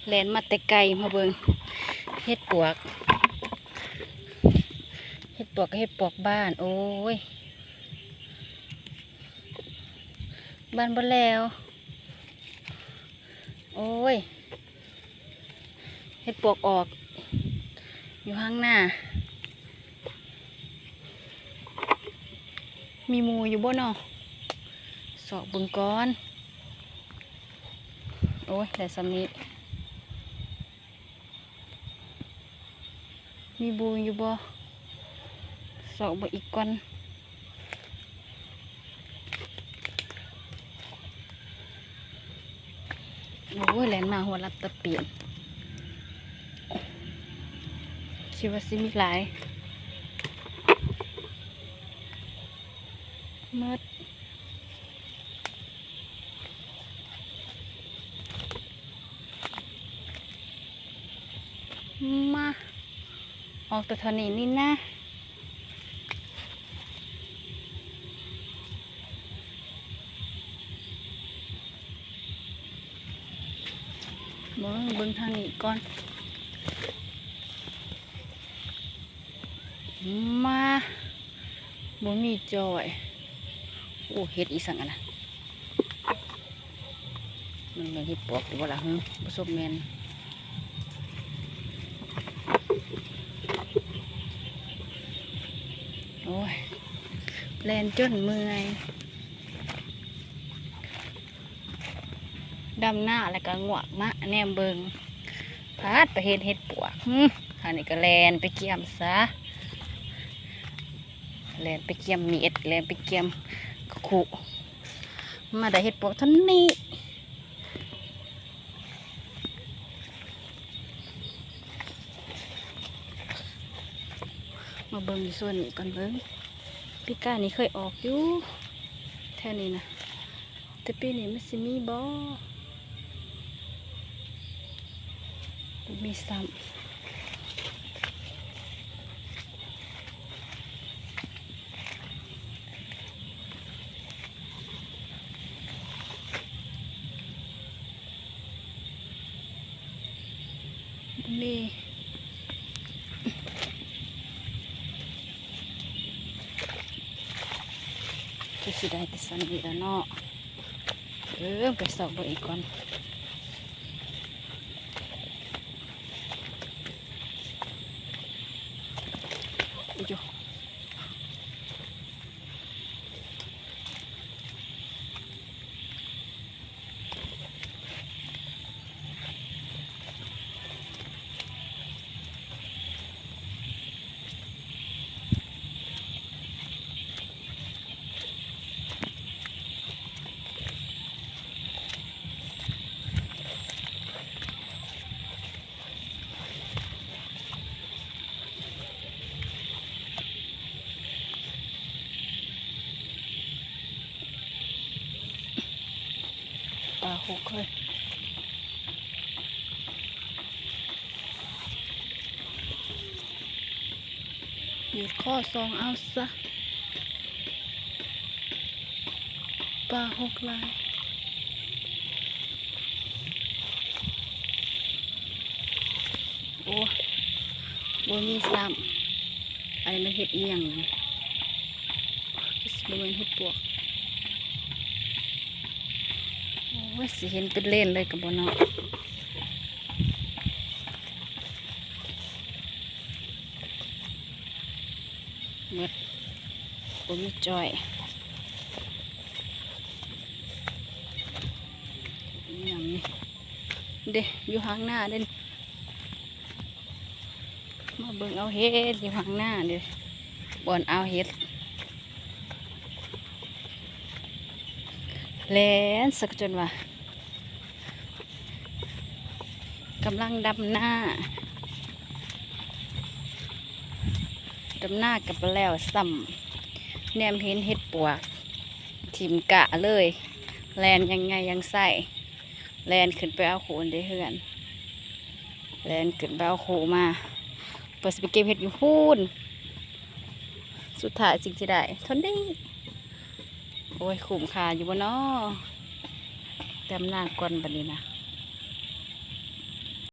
ແລ່ນມາແຕ່ໄກມາເບິ່ງເຫັດປວກ ເຫັດປວກກັບເຫັດປວກບ້ານ. ໂອ້ຍ ບານບໍ່ແລ້ວ. ໂອ້ຍ ເຫັດປວກອອກຢູ່ຫາງນາ. ມີໝູ່ຢູ່ບໍ່ນໍ? ຊອກເບິ່ງກ່ອນ. ໂອ້ຍ ໄດ້ສ່ຳນີ້. ມີບູຢູ່ບໍ່? ຊອກເບິ່ງອີກກ່ອນ. ໂອ້ຍ ແລ່ນມາຫົວຫຼັບຕາປີນ ຄິດວ່າຊິມີຫຼາຍ. ໝົດ. ມາ ອອກແຕ່ເທົ່ານີ້ນີ້ນະ. ເບິ່ງ ເບິ່ງທາງນີ້ກ່ອນ. ມາ ບໍ່ມີຈ້ອຍ. ໂອ້ ເຫັດອີ່ສັງອັນນັ້ນ? ມັນແມ່ນເຫັດປວກຢູ່ບໍ່ລະ? ຫື ບໍ່ສົມແມ່ນ. ໂອ້ຍ ແລ່ນຈົນເມື່ອຍ. ດຳນາແລ້ວກໍງວກມາແນມເບິ່ງ ພາດໄປເຫັນເຫັດປວກ. ຫື ອັນນີ້ກໍແລ່ນໄປກຽມຊະ ແລ່ນໄປກຽມມີດ ແລ່ນໄປກຽມຄຸ ມາໄດ້ເຫັດປວກເທົ່ານີ້. ມາເບິ່ງຢູ່ສວນນີ້ກ່ອນເບິ່ງ. ປີກາຍນີ້ເຄີຍອອກຢູ່ແຖວນີ້ນະ ແຕ່ປີນີ້ມັນຊິມີບໍ່? ບໍ່ມີຊ້ຳ. ນີ້ ຄືຊິໄດ້ແຕ່ສ່ຳນີ້ລະເນາະ. ເອີ ໄປຊອກເບິ່ງອີກກ່ອນ. ໂອ້ຍ ໂອ້. ປາຫົກເລີຍ ຢືດຄໍສອງເອົາຊະ. ປາຫົກຫຼາຍ. ໂອ້ ບໍ່ມີຊ້ຳ. ອັນນີ້ມັນເຫັດອີ່ຫຍັງ? ຄືຊິບໍ່ແມ່ນເຫັດປວກ. ໂອ້ຍ ຊິເຫັນເປັນເລນເລີຍກໍບໍ່ເນາະ. ໝົດ ບໍ່ມີຈ້ອຍ. ອີ່ຫຍັງນີ້ເດ້ ຢູ່ຫາງນາເດ້. ມາເບິ່ງເອົາເຫັດຢູ່ຫາງນາເດ້ ບ່ອນເອົາເຫັດ. ແລ່ນສັກຈົນວ່າ ກຳລັງດຳນາ ດຳນາກັບແລ້ວຊ້ຳ ແນມເຫັນເຫັດປວກ ຖິ້ມກະເລີຍ ແລ່ນຢ່າງໃຫຍ່ຢ່າງໄຊ ແລ່ນຂຶ້ນໄປເອົາໂຄນເດ້ເຮືອນ ແລ່ນຂຶ້ນໄປເອົາໂຄມາ ເພື່ອຊິໄປເກັບເຫັດຢູ່ພຸ້ນ. ສຸດທ້າຍສິ່ງທີ່ໄດ້ເທົ່ານີ້. ໂອ້ຍ ຄຸ້ມຄ່າຢູ່ບໍ່ນໍ? ດຳນາກ່ອນບັດນີ້ນະ.